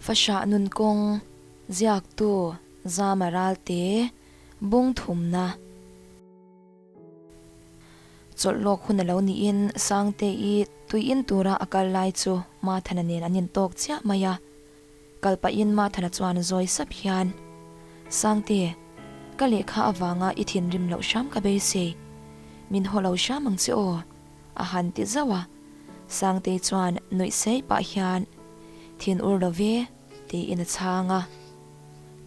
Fahrah Nunkawng, Ziaktu, Zama Ralte, Bung Thumna. Chawlh lawk hun a lo niin Sangte-i tui in tura a kal lai chu Mathana nen an intawk chiah mai a. Kal pahin Mathana chuan zawi sap hian, Sangte, ka lehkha avanga i thinrim loh hram ka beisei. Min haw lo hram ang che aw, a han ti zauh a. Sangtei chuan nuih sei pah hian, Thin ur lo ve, tiin a chhang a.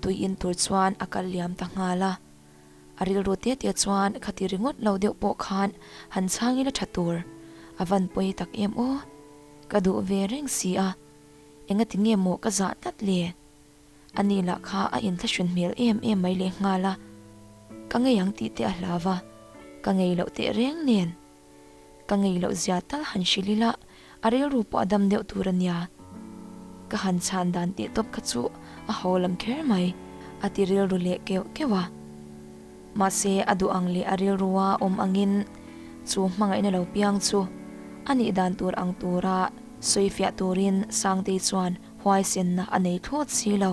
Tui in tur chuan a kal liam ta nghal a. A rilru te te chuan khati ringawt lo deuh pawh khan han chhang ila tha tur a van pawi tak em aw. Ka duh ve reng si a, engati nge maw ka zah tlat le? Ani lah kha a inthlahrun hmel em em mai lehnghal a, ka ngei ang tih te a hlau a, ka ngei loh teh reng nen. Ka ngei loh zia tal han hrilh ila a rilru pawh a dam deuh tur a nia. Ka han chhan dan tih tawp kha chu a ho lam kher mai, a ti rilru leh keuh keuh a. Mahse a duh ang leh a rilrua awm angin chu hmangaihna lo piang chu a nih dan tur ang tura sawifiah turin Sangtei chuan huaisenna a nei thlawt si lo.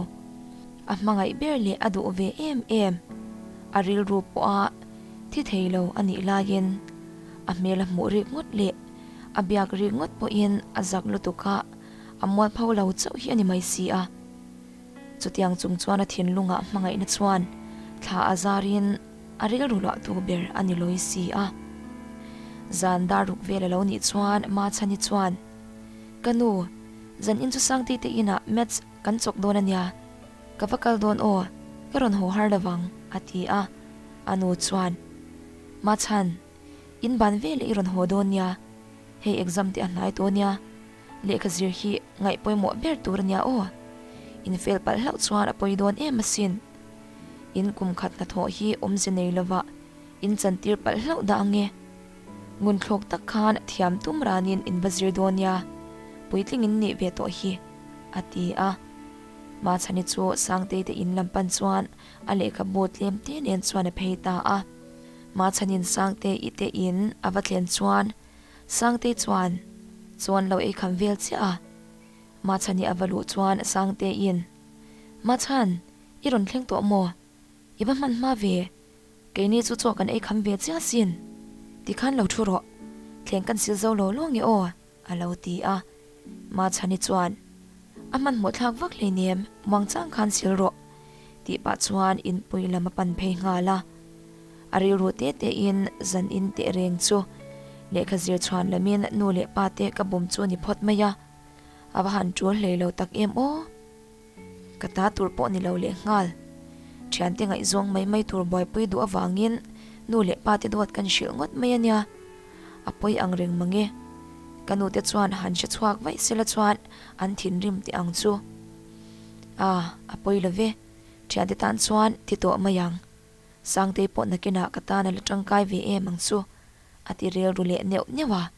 A hmangaih ber leh a duh ve em em, a rilru pawha thi thei lo a nih laiin a hmel a hmuh rik ngawt leh a biak rik ngawt pawhin a zak lutuk a, a mualpho lo chauh hi a ni mai si a. Chutiang chung chuan a thinlungah hmangaihna chuan thla a zarin a rilru luahtu ber a ni lawi si a. Zan dar ruk vel a lo nih chuan Machhani chuan, Ka nu, zan in chu Sangtei te inah maths kan chawk dawn a nia, ka va kal dawn aw, ka rawn haw har lovang, a ti a. A nu chuan, Machhan, in ban veleh i rawn haw dawn nia, hei exam te a hnai tawh nia, lehkha zir hi ngaih pawimawh ber tur a nia aw, in fel palh hlauh chuan a pawi dawn em asin. In kum khat hnathawh hi awmze nei lova in chantir palh hlauh dah ang e. Ngunthlawk tak khan thiam tum ranin in va zir dawn nia, puitling in nih ve tawh hi, a ti a. Machhani chu Sangtei te in lam pan chuan a lehkhabu tlem te nen chuan a phei ta a. Machhanin Sangtei i te in a va thlen chuan Sangtei chuan chuan lo ei kham vel chiah a. Machhani a va luh chuan Sangtei in, Machhan, i rawn thleng tawh maw? I va hman hma ve? Keini chu chaw kan ei kham ve chiah sin. Tikhan lo thu rawh. Thleng kan sil zo lo lo nge aw? A lo ti a. Machhani chuan, A hmanhmawh thlak vak hleinem, muang chang khan sil rawh, tih pah chuan inpui lam a pan phei nghal a. A rilru te tein zan in teh reng chu lehkha zir chhuan lamin nu leh pa te ka bum chu ni phawt mai a, a va han tul hlei lo tak em aw. Ka ta tur pawh ni lo leh nghal. Thiante ngaihzawng mai mai tur buaipui duh avangin nu leh pa te duat kan hrilh ngawt mai a nia. A pawi ang reng mang e. Ka nu te chuan han hre chhuak vaih sela chuan an thinrim teh ang chu. A, a pawi lo ve. Thiante tan chuan ti tawh mai ang. Sangtei pawh nakinah ka tan a la tangkai ve em ang chu, a ti rilru leh neuh neuh a.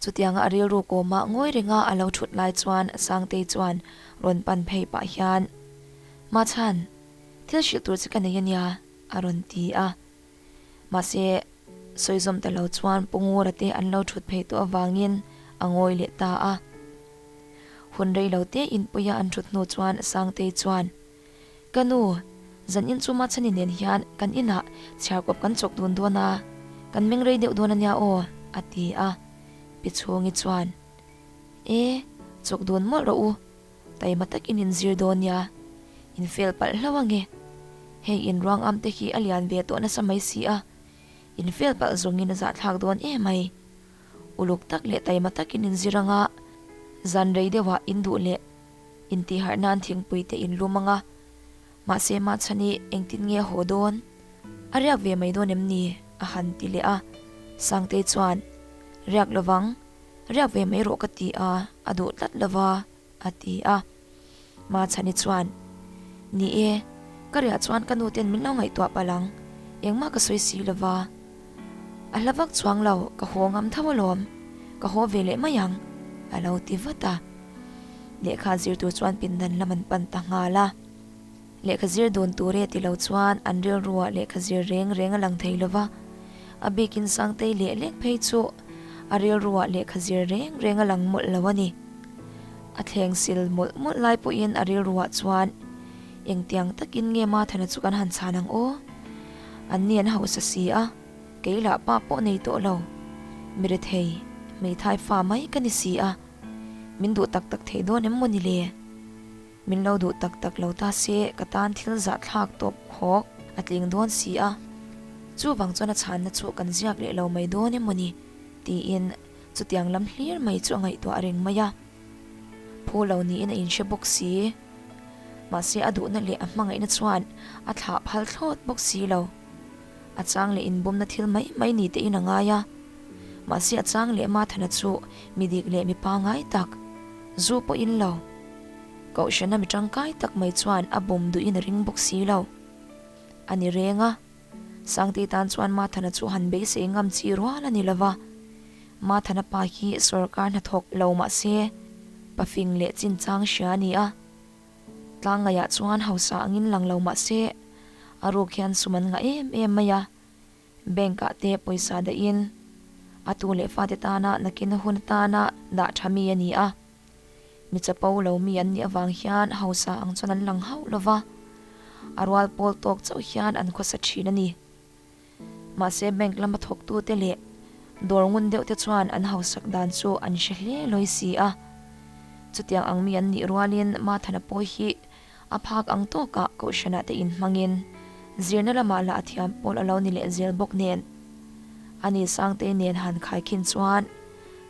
Chutianga a rilru kawmah ngawi renga a lo thut lai chuan Sangtei chuan rawn pan phei pah hian, Machhan, thil hrilh tur che ka nei a nia, a rawn ti a. Mahse, sawizawm ta lo chuan Pu Ngura te an lo thut phei tawh avangin a ngawi leh ta a. Hun rei lo te inpuia an thut hnu chuan Sangtei chuan, Ka nu, zan in chu Machhani nen hian kan inah chhiarkawp kan chawk dun dawn a, kan meng rei deuh dawn a nia aw, a ti a. Pi Chhungi chuan, E, chawk dun mawlh rawh u, taima takin in zir dawn nia, in fel palh hlauh ange. Hei in ruang am te hi a lian ve tawh nasa mai si a, in fel palh zawngin a zahthlak dawn em ai. Uluk tak leh taima takin in zir anga, zan rei deuhah in duh leh Intihharh nan thingpui te in lum anga, mahse Machhani engtin nge a haw dawn? A riak ve mai dawn em ni? a han ti leh a. Sangtei chuan, Riak lovang, riak ve mai rawh ka ti a, a duh tlat lova, a ti a. Machhani chuan, Ni e, ka riah chuan ka nu ten min lo ngaihtuah palh ang, engmah ka sawi si lova. A hla vak chuang lo, ka haw ngam tho alawm, ka haw ve leh mai ang, a lo ti vat a. Lehkha zir tur chuan pindan lam an pan ta nghal a. Lehkha zir dun tur e ti lo chuan an rilruah lehkha zir reng reng a lang thei lo va. A bikin Sangtei leh lek phei chu a rilruah lehkha zir reng reng a lang mawlh lo a ni. A thleng sil mawlh mawlh lai pawhin a rilruah chuan engtiang takin nge Mathana chu kan han chhan ang aw? Anni an hausa si a, kei lah pa pawh nei tawh lo. Mi rethei, hmeithai fa mai ka ni si a, min duh tak tak thei dawn em maw ni le? Min lo duh tak tak lo ta se ka tan thil zahthlak tawp khawk a tling dawn si a, chuvang chuan a chhanna chu kan ziak leh lo mai dawn em maw ni? tiin chutiang lam hlir mai chu a ngaihtuah reng mai a. Phu lo niin a inhre bawk si. Mahse a duhna leh a hmangaihna chuan a thlah phal thlawt bawk si lo. A chang leh inbumna thil mai mai ni tein a ngai a. Mahse a chang leh Mathana chu mi dik leh mi pangai tak, zu pawh in lo. Kohhrana mi tangkai tak mai chuan a bum duhin a ring bawk si lo. A ni reng a. Sangtei tan chuan Mathana chu han beisei ngam chi rual a ni lo va. Mathana pa hi sorkar hnathawk lo mah se, pafing leh chinchang hria a ni a. Tlangngaihah chuan hausa angin lang lo mah se, a ruk hian sum an ngah em em mai a. Bank ah te pawisa dahin a tu leh fate tana nakin hun atana dah tha mi a ni a. Mi chapo lo mi an nih avang hian hausa ang chuan an lang hauh lo va, a rual pawl tawk chauh hian an khawsa thin a ni. Mahse bank lama thawktute leh dawr ngun deuh te chuan an hausak dan chu an hre hle lawi si a. Chutiang ang mi an nih rualin Mathana pawh hi a phak ang tawkah kohhranah te inhmangin zirna lamah lah a thiam pawl a lo ni leh zel bawk nen. Ani Sangtei nen han khaikhin chuan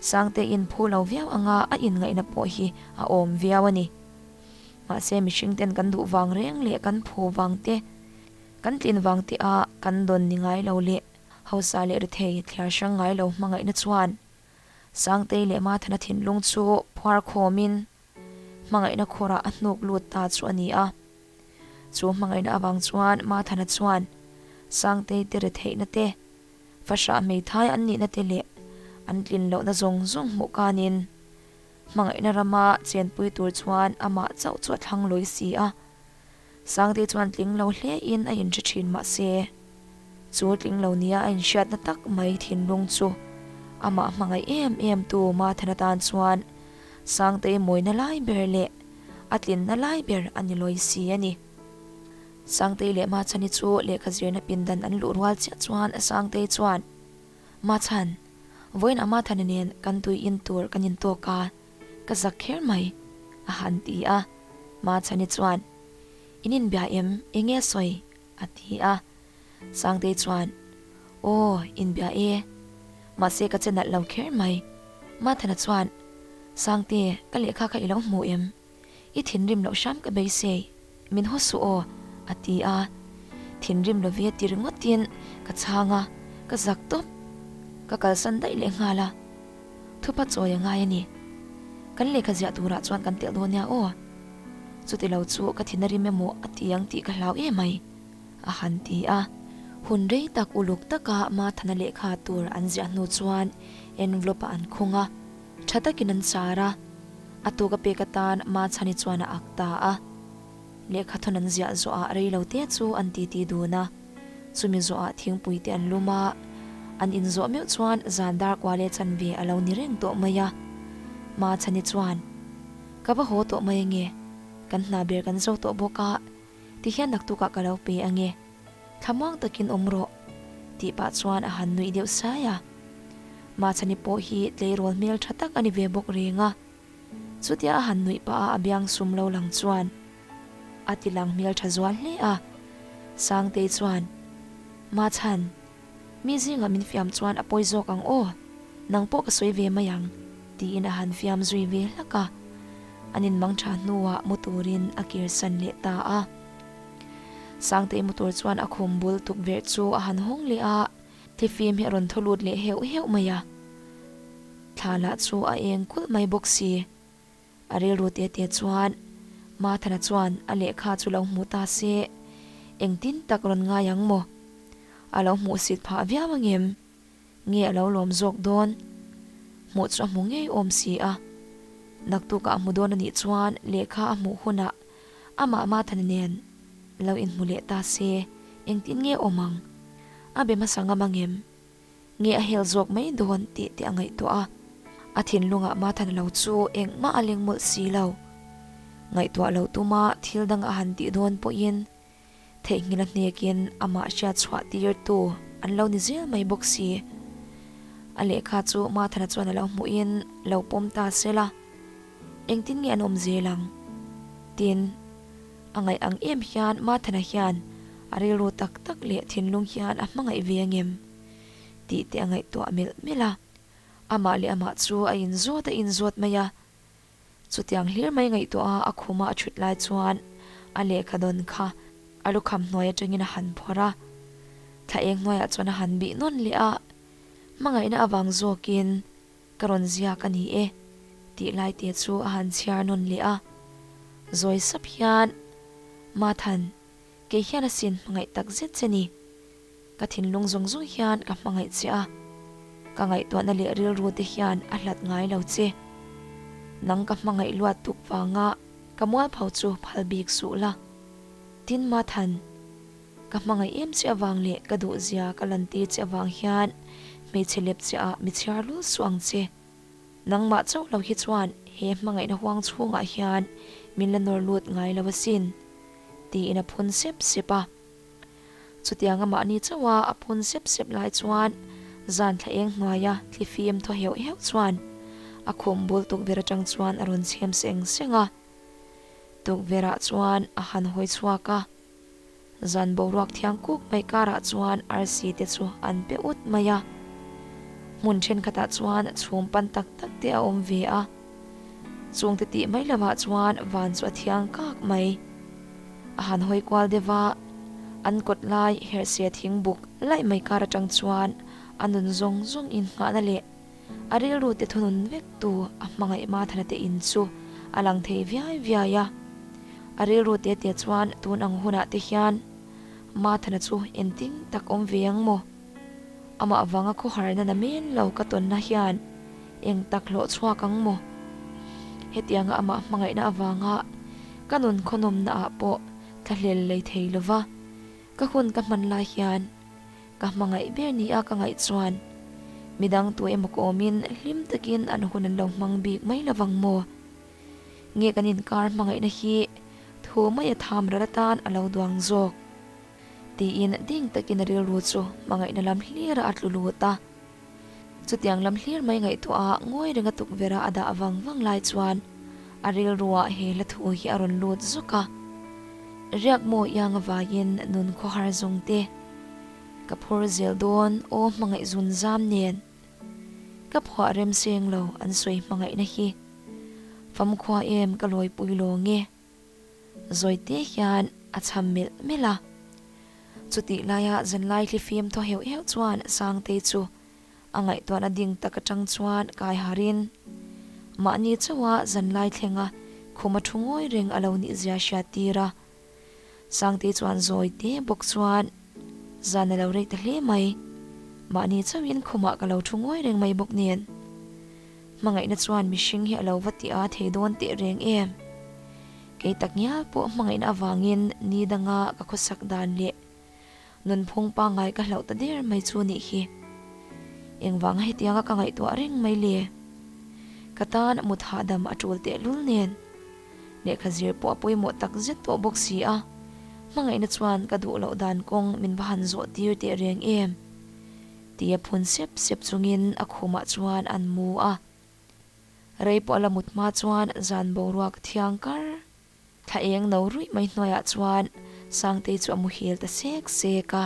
Sangteiin phu lo viau anga a inngaihna pawh hi a awm viau a ni. Mahse mihring ten kan duh vang reng leh kan phu vang te, Kan tlin vang tih a kan dawn ni ngai lo leh hausa leh rethei thliar hrang ngai lo hmangaihna chuan Sangtei leh Mathana thinlung chu phuar khawmin hmangaihna khawrah a hnuk lut ta chu a ni a. Chu hmangaihna avang chuan Mathana chuan Sangtei te retheihna te, fahrah hmeithai an nihna te leh an tlin lohna zawng zawng hmuh kanin hmangaihna rama chenpui tur chuan amah chauh chu a thlang lawi si a. Sangte chuan tling lo hle in a inhre thin mahse, chu tling lo nia a inhriatna tak mai thinlung chu amah hmangaih em em tu Mathana tan chuan Sangtei mawina lai ber leh a tlinna lai ber a ni lawi si a ni. Sangtei leh Machhani chu lehkha zirna pindan an luh rual chiah chuan Sangtei chuan, Machhan, vawiinah Mathana nen kan tui in tur kan intawk a, Ka zak kher mai, a han ti a. Machhani chuan, In inbia em, eng nge sawi? a ti a. Sangtei chuan, Aw, inbia e. Mahse ka che nalh lo kher mai. Mathana chuan, Sangte, ka lehkha kha i lo hmu em? I thinrim loh hram ka beisei, min haw suh aw, a ti a. Thinrim lo ve ti ringawtin ka chhang a, ka zak tawp. Ka kalsan daih leh nghal a. Thupa chawi a ngai a ni. Kan lehkha ziah turah chuan kan telh dawn nia aw. Chuti lo chu ka thin a rim emaw a ti ang tih ka hlau em mai, a han ti a. Hun rei tak uluk taka Mathana lehkha tur an ziah hnu chuan envelope ah an khung a, tha takin an char a. A tuk a pek atan Machhani chuan a ak ta a. Lehkha thawn an ziah zawhah rei lo te chu an titi dun a. Chumi zawhah thingpui te an lum a, an inzawh meuh chuan zan dar kua leh chanve a lo ni reng tawh mai a. Machhani chuan, Ka va haw tawh mai ange, kan hna ber kan zo tawh bawk a, tihian naktukah ka lo pe ange, thlamuang takin awm rawh, tih pah chuan a han nuih deuh sai a. Machhani pawh hi tleirawl hmel tha tak a ni ve bawk reng a. Chutia a han nuih pah a a biang sum lo lang chuan a ti lang hmel tha zual hle a. Sangtei chuan, Machhan, mi zingah min fiam chuan a pawi zawk ang aw, nang pawh ka sawi ve mai ang, tiin a han fiam zui ve hlak a. An inmang tha hnuah mu turin a kirsan leh ta a. Sangtei mu tur chuan a khum bul tukverh chu a han hawng leh a, Thlifim hi a rawn thaw lut leh heuh heuh mai a, thla lah chu a eng kulh mai bawk si. A rilru te te chuan Mathana chuan a lehkha chu lo hmu ta se, engtin tak rawn ngai ang maw? A lo hmuhsit phah viau angem? Nge a lo lawm zawk dawn? Hmuh chu a hmu ngei awm si a. Naktukah a hmu dawn a nih chuan lehkha a hmuh hunah amah Mathana nen lo inhmu leh ta se, engtin nge awm ang? A be hmasa ngam angem? Nge a hel zawk mai dawn tih te a ngaihtuah a. A thinlungah Mathana lo chu engmah a leng mawlh si lo. Ngaihtuah lo tuma thil dang a han tih dawn pawhin theihnghilh a hnekin amah hriat chhuah tirtu an lo ni zel mai bawk si. A lehkha chu Mathana chuan a lo hmuhin lo pawm ta sela, engtin nge an awm zel ang? Tin, a ngaih ang em hian Mathana hian a rilru tak tak leh thinlung hian a hmangaih ve angem? tih te a ngaihtuah melh melh a. Amah leh amah chu a inzawt a inzawt mai a. Chutiang hlir mai ngaihtuah a a khuma a thut lai chuan a lehkha dawn kha a lukham hnuai atangin a han phawrh a. Thla eng hnuaiah chuan a han bih nawn leh a, Hmangaihna avang zawkin ka rawn ziak a ni e tih lai te chu a han chhiar nawn leh a. Zawi sap hian, Mathan, kei hian asin hmangaih tak zet che ni. Ka thinlung zawng zawng hian ka hmangaih che a, ka ngaihtuahna leh rilru te hian a hlat ngai lo che. Nang ka hmangaih luat tuk vanga ka mualpho chu phal bik suh la. Tin Mathan, ka hmangaih em che avang leh ka duhzia ka lantir che avang hian hmeichhe lep che ah mi chhiar lul suh ang che. Nangmah chauh lo hi chuan he hmangaihna huang chhungah hian min la nawr lut ngai lo asin, tiin a phun sep sep a. Chutianga mahni chauha a phun sep sep lai chuan zan thla eng hnuaia thli fim thaw heuh heuh chuan a khum bul tukverh atang chuan a rawn chhem seng seng a. Tukverhah chuan a han hawi chhuak a, zan boruak thiang kuk mai karah chuan arsi te chu an pe ut mai a. Hmun thenkhatah chuan chhum pan tak tak te a awm ve a. Chungte tih mai lovah chuan van chu a thiang kak mai. A han hawi kual deuh a, an kawt lai herhse thing buk laih mai kar atang chuan a nun zawng zawng innghahna leh a rilru te thunun vek tu a hmangaih Mathana te in chu a lang thei viai viai a. A rilru te te chuan tun ang hunah te hian Mathana chu engtin tak awm ve ang maw? Amah vanga khawharna na men lo ka tawnna hian eng tak hlawh chhuak ang maw? Hetianga amah hmangaihna avanga ka nun khawnawmna ah pawh thlahlel lei thei lova ka hun ka hman lai hian ka hmangaih ber ni a ka ngaih chuan midang tu emaw ka awmin hlim takin an hun an lo hmang bik mai lovang maw? Nge kan inkar hmangaihna hi thu mai a tham ral atan a lo duang zawk? Tiin ding takin a rilru chu hmangaihna lam hlirah a tlu lut a. Chutiang lam hlir mai ngaihtuah a ngawi renga tukverh a a dah vang vang lai chuan a rilruah he hla thu hi a rawn lut zuk a. Riak maw iang avaiin nun khawhar zawng te ka phur zel dawn aw hmangaih zun zam nen ka phuah rem seng lo an sawi hmangaihna hi famkhua em ka lawipui lawng e. Zawite hian a cham melh melh a. Chutih laia zanlai hlifim thaw heuh heuh chuan Sangtei chu a ngaihtuahna ding tak atang chuan kai harin mahni chauha zanlai thlenga khum a thu ngawi reng a lo nih zia hriat tir a. Sangtei chuan zawite bawk chuan zan a lo rei ta hle mai. Mahni chauhin khumah ka lo thu ngawi reng mai bawk nen. Hmangaihna chuan mihring hi a lo va ti a thei dawn teh reng em? Kei tak ngial pawh hmangaihna avangin ni danga ka khawsak dan leh nunphung pangngai ka hlauh ta der mai chu nih hi. Engvanga hetianga ka ngaihtuah reng mai le? Ka tan mut hahdam a tul tehlul nen lehkha zir pawh a pawimawh tak zet tawh bawk si a, hmangaihna chuan ka duh loh dan kawng min va han zawh tir teh reng em? Tia phun sep sep chungin a khumah chuan an mu a. Rei pawh a la mut hma chuan zan boruak thiang kar thla eng no ruih mai hnuaiah chuan Sangtei chu a muhil ta sek sek a.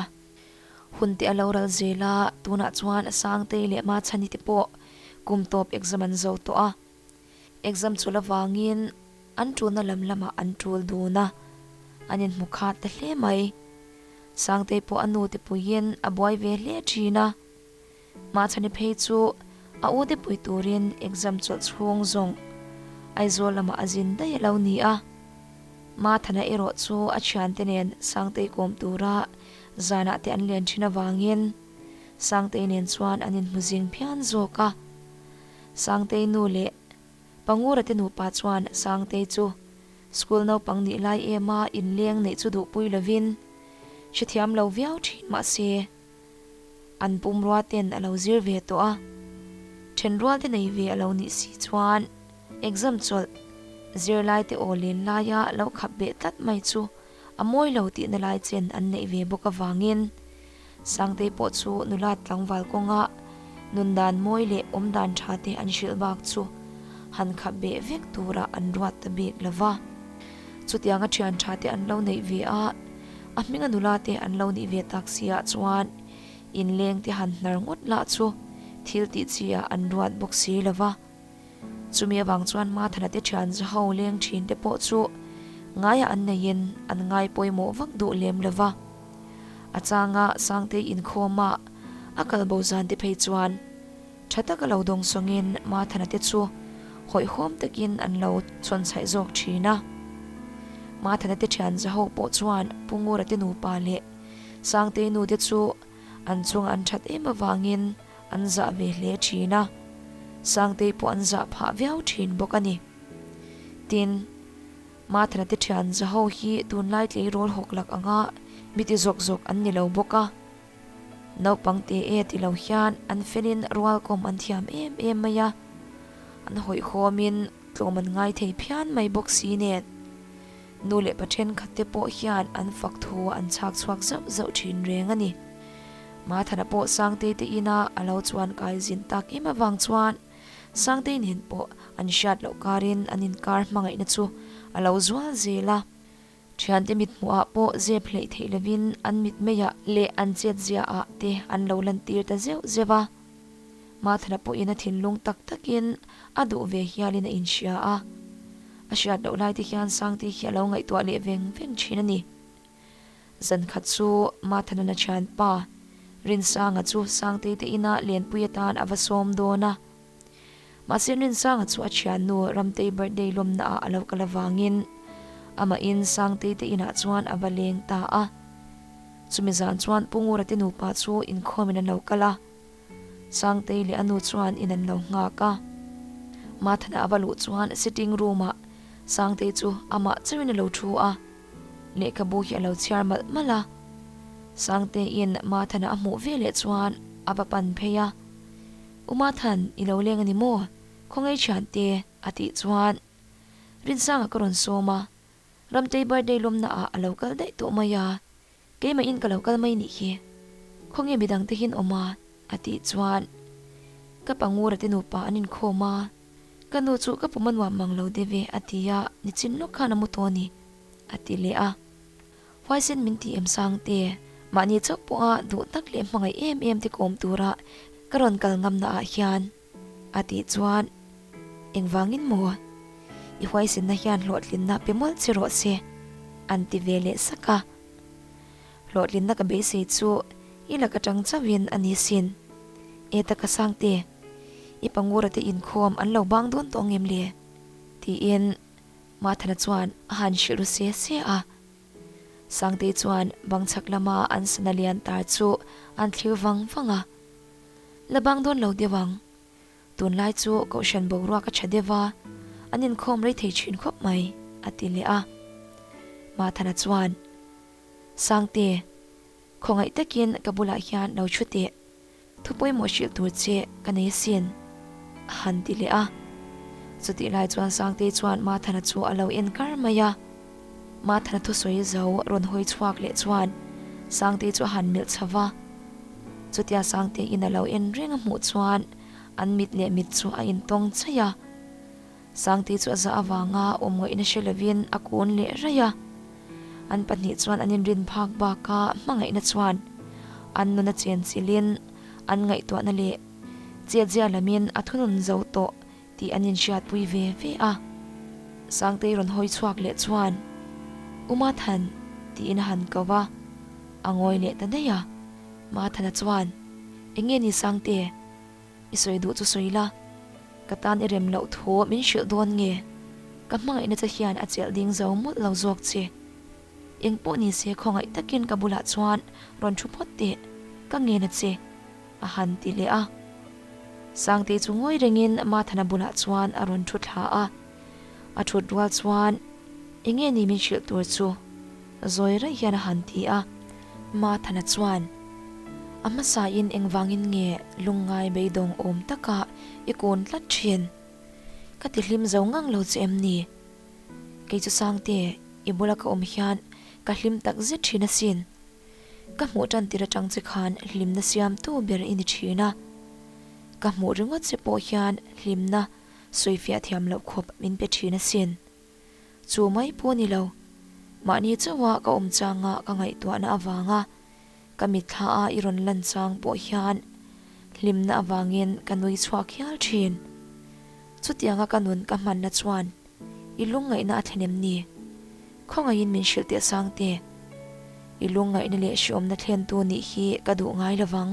Hun te a lo ral zel a, tunah chuan Sangtei leh Machhani te pawh kum tawp exam an zo tawh a. Exam chul avangin an tulna lam lamah an tul dun a, an inhmu khat ta hle mai. Sangtei pawh a nu te puiin a buai ve hle thin a, Mahchhani phei chu a u te pui turin exam chawlh chhung zawng Aizawl lamah a zin daih a lo ni a. Mathana erawh chu a thiante nen Sangtei kawm tura zanah te an len thin avangin Sangtei nen chuan an inhmu zing phian zawk a. Sangtei nu leh Pangura te nupa chuan Sangtei chu School naupang nih lai ema inleng neih chu duhpui lovin hrethiam lo viau thin mahse an pumrua ten a lo zir ve tawh a. Ṭhenrual te nei ve a lo nih si chuan exam chawlh zirlai te aw len laia lo khap beh tlat mai chu a mawi lo tihna lai chen an neih ve bawk avangin Sangtei pawh chu nula tlangval kawnga nun dan mawi leh awm dan tha te an hrilh bak chu han khap beh vek tura an ruat ta bik lo va. Chutianga thian tha te an lo neih ve a, a hminga nula te an lo nih ve tak si ah chuan inleng te han hnar ngawt lah chu thil tih chi ah an ruat bawk si lo va. Chumi avang chuan Mathana te thian zaho leng thin te pawh chu ngaiah an neiin an ngai pawimawh vak duh lem lo va. A changa Sangtei inkhawma a kal bo zan te phei chuan tha taka lo dawng sawngin Mathana te chu hawihhawm takin an lo chhawnchhaih zawk thin a. Mathana te thian zaho pawh chuan Pu Ngura te nupa leh Sangtei nu te chu an chunga an that em avangin an zah ve hle thin a, Sangtei pawh an zah phah viau thin bawk a ni. Tin, Mathana te thian zaho hi tunlai tleirawl hawk lak anga mi ti zawk zawk an ni lo bawk a, naupang te e ti lo hian an felin rualkawm an thiam em em mai a, an hawihhawmin tlawm an ngai thei phian mai bawk si nen. Nu leh pa thenkhat te pawh hian an fak thu an chhak chhuak zauh zauh thin reng a ni. Mathana pawh Sangtei te ina a lo chuan kai zin tak em avang chuan Sangtei nen pawh an hriat loh karin an inkar hmangaihna chu a lo zual zel a. Thiante mithmuhah pawh zep hleih theih lovin an mitmeiah leh an chetziaah te an lo lantir ta zeuh zeuh a. Mathana pawhin a thinlung tak takin a duh ve hialin a inhria a, a hriat loh lai te hian Sangte hi a lo ngaihtuah leh veng veng thin a ni. Zan khat chu Mathana'n a thianpa Rinsanga chu Sangtei te ina lenpui atan a va sawm dawn a. Mahse Rinsanga chu a thiannu Ramtei birthday lawmna ah a lo kal avangin amahin Sangtei te inah chuan a va leng ta a. Chumi zan chuan Pu Ngura te nupa chu inkhawmin an lo kal a. Sangtei leh a nu chuan in an lo nghak a. Mathana a va luh chuan sitting room ah Sangtei chu amah chauhin a lo thu a, lehkhabu hi a lo chhiar malh malh a. Sangteiin Mathana a hmuh ve leh chuan a va pan phei a, U Mathan, i lo leng a ni maw? Khawngaih thiante? a tih chuan Rinsanga ka rawn sawm a, Ramtei birthday lawmna ah a lo kal daih tawh mai a, Keimah in ka lo kal mai nih hi, khawnge midang te hian awm a? a tih chuan ka pangura te nupa an inkhawm a, ka nu chu ka pum a nuam mang lo deuh e a ti a, nichin lawk khan a mu tawh a ni a ti leh a. Huaisen min ti em Sangte, mahni chauh pawha duh tak leh hmangaih em em te kawm tura ka rawn kal ngamna ah hian a tih chuan Engvangin maw? I huaisenna hian hlawhtlinna pe mawlh che rawh se an ti ve leh sak a. Hlawhtlinna ka beisei chu i lak atang chauhin a ni sin. E taka Sangte, i pangura te inkhawm an lo bang dawn tawh ngem le? tiin Mathana chuan a han hrilh ru se se a. Sangtei chuan bang chhak lama an sana lian tar chu an thlir vang vang a. La bang dawn lo deuh ang. Tunlai chu Kohhran boruak a tha deuh a, an inkhawm rei thei thin khawp mai, a ti leh a. Mathana chuan, Sangte, khawngaih takin ka bulah hian lo thu teh, thu pawimawh hrilh tur che ka nei asin, a han ti leh a. Chutih lai chuan Sangtei chuan Mathana chu a lo en kar mai a. Mathana thusawi zo rawn hawi chhuak leh chuan Sangtei chu a han melh chho va. Chutia Sangteiin a lo en reng a hmuh chuan an mit leh mit chu a intawng chaih a. Sangtei chu a zah avanga awm ngaihna hre lovin a kun leh raih a. An pahnih chuan an inrin phak baka hmangaihna chuan an nun a chenchilhin an ngaihtuahna leh chetzia lamin a thunun zo tawh tih an inhriatpui ve ve a. Sangtei rawn hawi chhuak leh chuan, U Mathan, tiin a han ko va, a ngawi leh ta daih a. Mathana chuan, Eng nge ni Sangte? I sawi duh chu sawi la, ka tan i rem loh thu min hrilh dawn nge? Ka hmangaihna che hian a chelh ding zo mawlh lo zawk che. Eng pawh ni se khawngaih takin ka bulah chuan rawn thu phawt teh, ka ngen a che. A han ti leh a. Sangtei chu ngawi rengin Mathana bulah chuan a rawn thu thla a. A thut rual chuan, Enge ni min hrilh tur chu? Zawi raih hian a han ti a. Mathana chuan, A hmasain engvangin nge lungngai beidawng awm taka i kawn tlat thin? Ka ti hlim zo ngang lo che em ni? Kei chu Sangte, i bula ka awm hian ka hlim tak zet thin asin. Ka hmuh tan tir atang che khan hlimna siamtu ber i ni thin a. Ka hmuh ringawt che pawh hian hlimna sawifiah thiam loh khawp min pe thin asin. Chu mai pawh ni lo, mahni chauha ka awm changa ka ngaihtuahna avanga ka mitthla a i rawn lan chang pawh hian hlimna avangin ka nui chhuak hial thin. Chutianga ka nun ka hmanna chuan i lungngaihna a thlen em ni? Khawngaihin min hrilh teh Sangte. I lungngaihna leh hriawmna thlentu nih hi ka duh ngai lovang.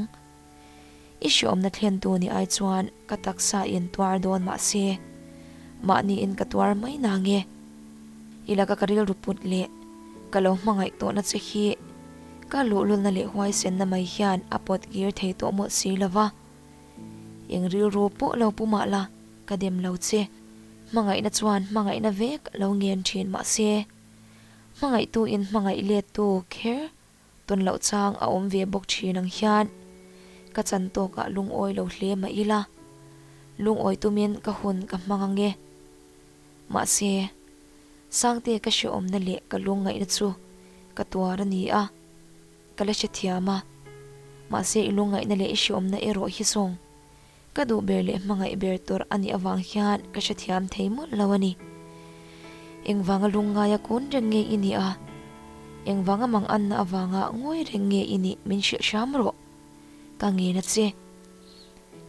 I hriawmna thlentu nih ai chuan ka taksa in tuar dawn mah se, mahniin ka tuar mai na nge? I laka ka rilru put leh ka lo hmangaih tawhna che hi ka luhlulna leh huaisenna mai hian a pawt kir thei tawh mawlh si lo va. Eng rilru pawh lo pu mah la, ka dem lo che. Hmangaihna chuan hmangaihna vek lo ngen thin mah se, hmangaihtu in hmangaih lettu kher Tawn loh chang a awm ve bawk thin ang hian ka chan tawkah lungawi lo hle mah ila, lungawi tumin ka hun ka hmang ang e. Mahse, Sangte ka hrehawmna leh ka lungngaihna chu ka tuar a ni a, ka la hrethiam a. Mahse, i lungngaihna leh i hrehawmna erawh hi zawng Ka duh ber leh hmangaih ber tur a nih avang hian ka hrethiam thei mawlh lo a ni. Engvanga lungngaia kun reng nge i nih a? Engvanga manganna avanga ngawi reng nge i nih min hrilh hram rawh. Ka ngen a che.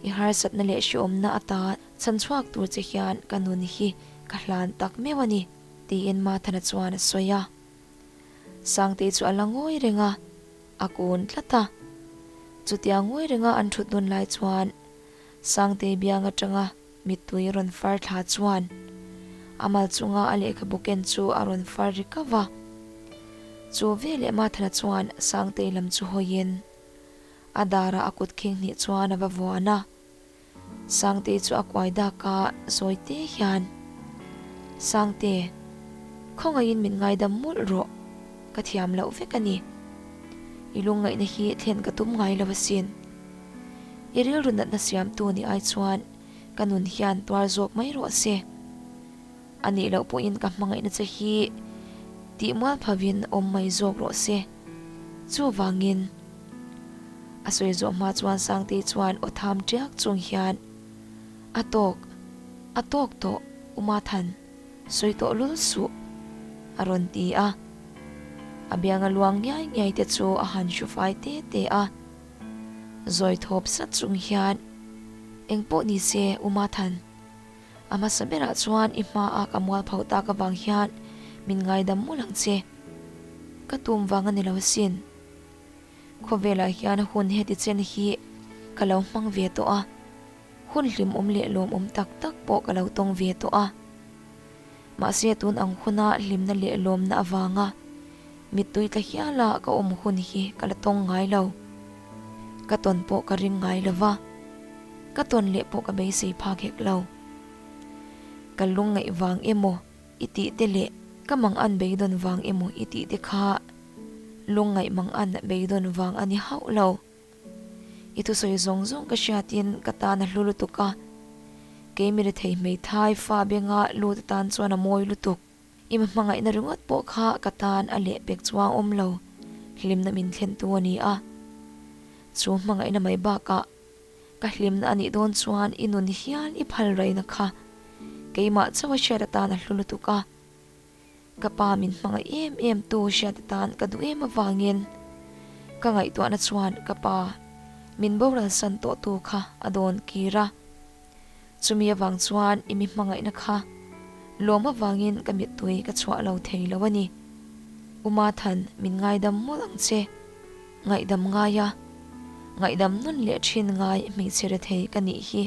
I harsatna leh hreawmna ata chhan chhuak tur che hian ka nun hi ka hlan tak meuh a ni, tiin Mathana chuan a sawi a. Sangtei chu a la ngawi reng a. A kun tlat a. Chutia ngawi renga an thut dun lai chuan Sangtei biang atanga mittui rawn far thla chuan a mal chunga a lehkhabu ken chu a rawn far ri kau va. Chu veleh Mathana chuan Sangtei lam chu hawiin a darah a kut khing hnih chuan a va vuan a. Sangte chu a kuai dak a, zawi te hian, Sangte, khawngaihin min ngaidam mawlh rawh, ka thiam loh vek a ni. I lungngaihna hi thlen ka tum ngai lo asin. I rilru natna siamtu ni ai chuan ka nun hian tuar zawk mai rawh se. A nih loh pawhin ka hmangaihna che hi tih mual phavin awm mai zawk rawh se. Chuvangin. A sawi zawh hma chuan Sangtei chuan aw tham tiak chung hian, A tawk, a tawk tawh, U Mathan, sawi tawh lul suh, a rawn ti a. A bianga luang ngiai ngiai te chu a han hru fai te te a. Zawi thawp sat chung hian, Engpawh ni se, U Mathan, a hmasa berah chuan i hmaa ka mualpho tak avang hian min ngaidam mawlh ang che. Ka tum vang a ni lo asin. Khawvelah hian hun heti chen hi ka lo hmang ve tawh a, hun hlimawm leh lawmawm tak tak pawh ka lo tawng ve tawh a. Mahse tun ang huna hlimna leh lawmna avanga mittui tla hiala ka awm hun hi ka la tawng ngai lo. Ka tawn pawh ka ring ngai lo va, ka tawn leh pawh ka beisei phak hek lo. Ka lungngaih vang emaw i tih te leh ka mangan beidawn vang emaw i tih te kha Lungngaih mang an beidawn vang a ni hauh lo. I thusawi zawng zawng ka hriatin ka tan a hlu lutuk a, kei mi rethei hmeithai fa benga lut atan chuan a mawi lutuk. I ma hmangaihna ringawt pawh kha ka tan a lehpek chuang awm lo, hlimna min thlentu a ni a. Chu hmangaihna mai bakah ka hlimna a nih dawn chuan i nun hial i phal raina kha keimah chauh a hriat atan a hlu lutuk a. Ka pa min hmangaih em em tu hriat atan ka duh em avangin ka ngaihtuahna chuan ka pa min boral san tawh tu kha a dawn kir a. Chumi avang chuan i mi hmangaihna kha lawm avangin ka mittui ka chhuah lo thei lo a ni. U Mathan min ngaidam mawlh ang che. Ngaihdam ngai a, ngaihdam nun leh thin ngai hmeichhe rethei ka nih hi.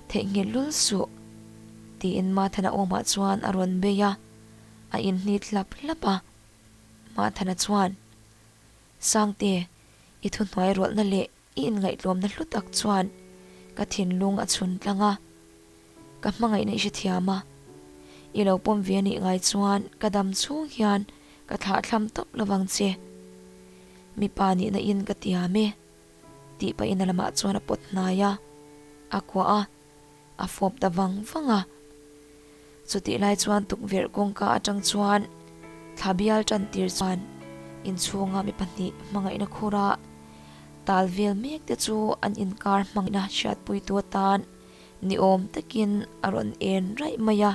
Theihnghilh lul suh, tiin Mathana awmah chuan a rawn bei a, a inhnit hlap hlap a. Mathana chuan, Sangte, i thuhnuai rawlhna leh i inngaihtlawmna hlu tak chuan ka thinlung a chhun tlang a, ka hmangaihna i hrethiam a. I lo pawm ve anih ngai chuan ka dam chhung hian ka thlahthlam tawp lovang che. Mipa nihna in ka tiam e. Tih pahin a lamah chuan a pawt hnai a, a kuah a, a fawp ta vang vang a. Chutih lai chuan tukverh kawngka atang chuan thla bial tan tir chuan inchhunga mi pahnih hmangaihna khura tal vel mek te chu an inkar hmangaihna hriatpuitu atan ni awm takin a rawn en raih mai a.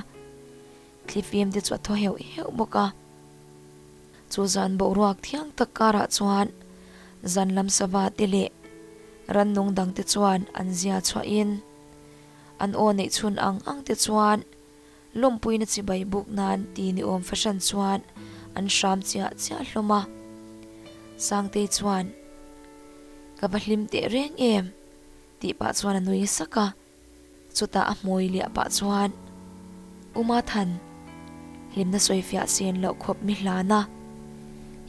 Thlifim te chu a thaw heuh heuh bawk a. Chu zan boruak thiang tak karah chuan zan lam sava te leh rannung dang te chuan an zia chhuahin an aw neih chhun ang ang te chuan lawmpuina chibai buk nan ti ni awm fahran chuan an hram chiah chiah hlawm a. Sangtei chuan, Ka va hlim teh reng em? tih pah chuan a nui sak a. Chutah a hmui liah pah chuan, U Mathan, hlimna sawifiah sen loh khawp mi hlan a.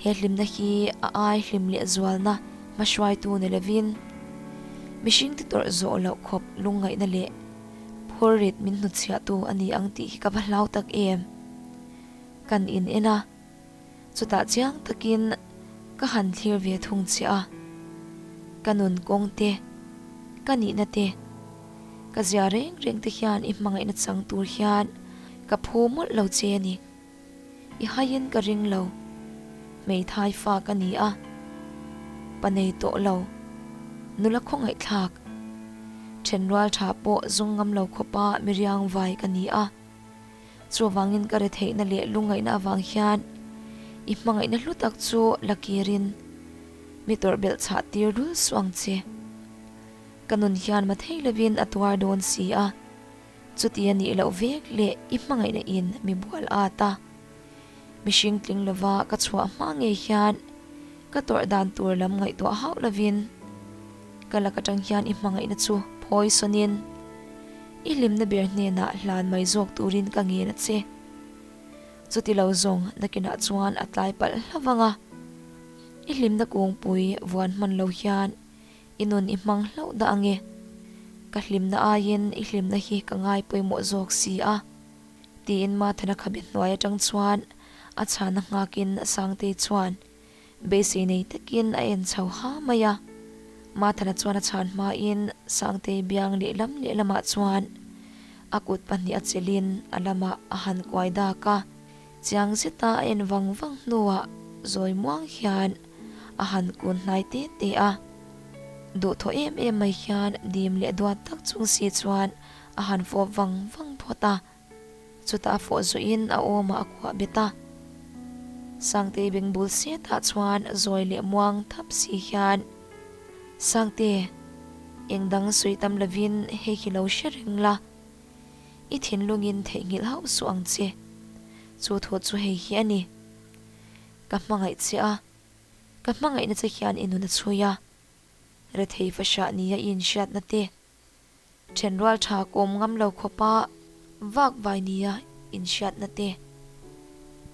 He hlimna hi a ai hlim leh zualna hmahruaitu ni lovin, mihring ti tawrh zawh loh khawp lungngaihna leh phurrit min hnutchhiahtu a ni ang tih hi ka va hlau tak em. Kan in en a. Chutah chiang takin ka han thlir ve thung che a, ka nun kawng te, ka nihna te, ka zia reng reng te hian i hmangaihna chang tur hian ka phu mawlh lo che a ni. I haiin ka ring lo, hmeithai fa ka ni a, pa nei tawh lo, nula khawngaihthlak, thenrual tha pawh zung ngam lo khawpa miriang vai ka ni a. Chuvangin ka retheihna leh lungngaihna avang hian i hmangaihna hlu tak chu la kirin mi tawrh belh chhah tir lul suh ang che. Ka nun hian ma thei lovin a tuar dawn si a, chuti a nih loh vek leh i hmangaihna in mi bual at a. Mihring tling lova ka chhuah hma ngei hian ka tawrh dan tur lam ngaihtuah hauh lovin ka lak atang hian i hmangaihna chu phawi sawnin i hlimna ber hnenah hlan mai zawk turin ka ngen a che. Chuti lo zawng nakinah chuan a tlai palh hlauh vang a, i hlimna kungpui vuan hman lo hian i nun i hmang hlauh dah ange. Ka hlimna aiin i hlimna hi ka ngai pawimawh zawk si a. Tiin Mathana khabe hnuai atang chuan a chhana nghakin Sangtei chuan beisei nei takin a en chho ha mai a. Mathana chuan a chhan hmain Sangtei biang lehlam lehlamah chuan a kut pahnih a chelhin a lamah a han kuai dak a. Chiang zeta a en vang vang hnuah zawi muang hian a han kun hnai te te a. Duhthawh em em mai hian dim leh duat tak chung si chuan A han fawp vang vang phawt a, chutah a fawh zuihin a awmah a kuah bet a. Sangtei beng bul setah chuan zawi leh muang thap si hian, Sangte, eng dang sawi tam lovin hei hi lo hre reng la, i thinlungin theihnghilh hauh suh ang che. Chu thu chu hei hi a ni. Ka hmangaih che a, ka hmangaihna che hian i nun a chhui a, rethei fahrah nia i inhriatna te, Thenrual tha kawm ngam lo khawpa vak vai nia inhriatna te,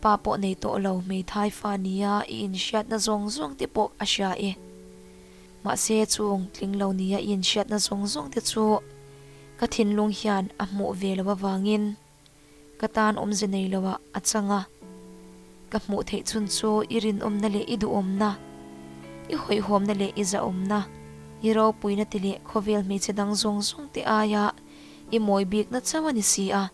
pa pawh nei tawh lo hmeithai fa nia i inhriatna zawng zawng te pawh a hria e. Mahse chung tling lo nia i inhriatna zawng zawng te chu ka thinlung hian a hmuh ve lo avangin, Ka tan awmze nei lo ah a chang a, ka hmuh theih chhun chu i rinawmna leh i duhawmna, i hawihhawmna leh i zahawmna, i ropuina te leh khawvel hmeichhe dang zawng zawng te aia i mawi bikna chauh a ni si a.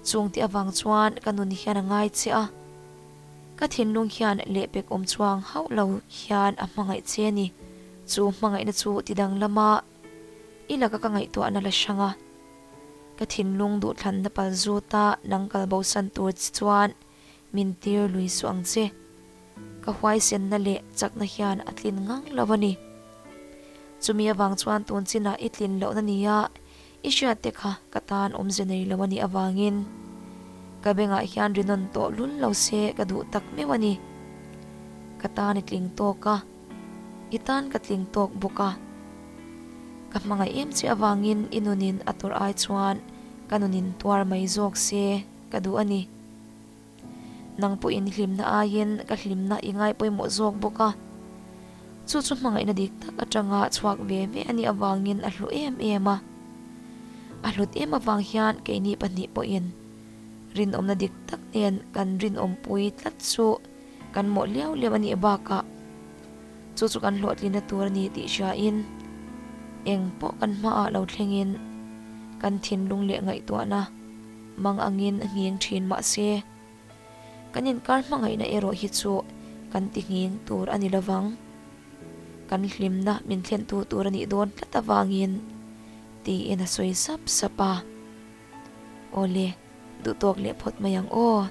Chung te avang chuan ka nun hian a ngai che a, ka thinlung hian lehpek awm chuang hauh lo hian a hmangaih che a ni. Chu hmangaihna chu tidang lama i laka ka ngaihtuahna la hrang a. Ka thinlung duhthlanna pal zuta nang kal bosan tur che chuan min tir lui suh ang che. Ka huaisenna leh chakna hian a tlin ngang lo a ni. Chumi avang chuan tun chinah i tlin lohna nia i hriat te kha ka tan awmze nei lo a nih avangin ka bengah hian rinawn tawh lul lo se ka duh tak meuh a ni. Ka tan i tling tawk a. I tan ka tling tawk bawk a. Ka hmangaih em che avangin i nunin a tawrh ai chuan ka nunin tuar mai zawk se ka duh a ni. Nang pawhin hlimna aiin ka hlimna i ngai pawimawh zawk bawk a. Chu chu hmangaihna dik tak atanga chhuak ve ve a nih avangin a hlu em em a. A hlut em avang hian keini pahnih pawhin rinawmna dik tak nen kan rinawmpui tlat chu Kan mawh liau liau a nih bakah. Chu chu kan hlawhtlinna tur a ni tih hriain eng pawh kan hmaah lo thlengin kan thinlung leh ngaihtuahna mang angin a nghing thin mahse kan inkar hmangaihna erawh hi chu kan ti nghing tur a ni lovang. Kan hlimna min thlentu tur a nih dawn tlat avangin tiin a sawi sap sap a. Awle, duhtawk leh phawt mai ang aw.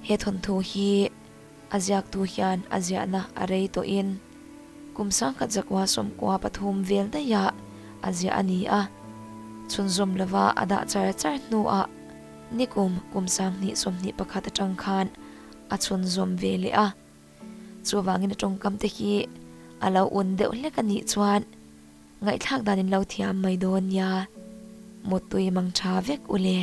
He thawnthu hi a ziaktu hian a ziahna a rei tawhin kum sangkhat zakua sawmkua pathum vel daihah a ziah a ni a. Chhunzawm lova a dah char char hnuah nikum kum sanghnih 21 atang khan a chhunzawm ve leh a. Chuvangin a tawngkam te hi a lo un deuh hlek a nih chuan ngaihthlak dan in lo thiam mai dawn nia. Muttui mang tha vek u le.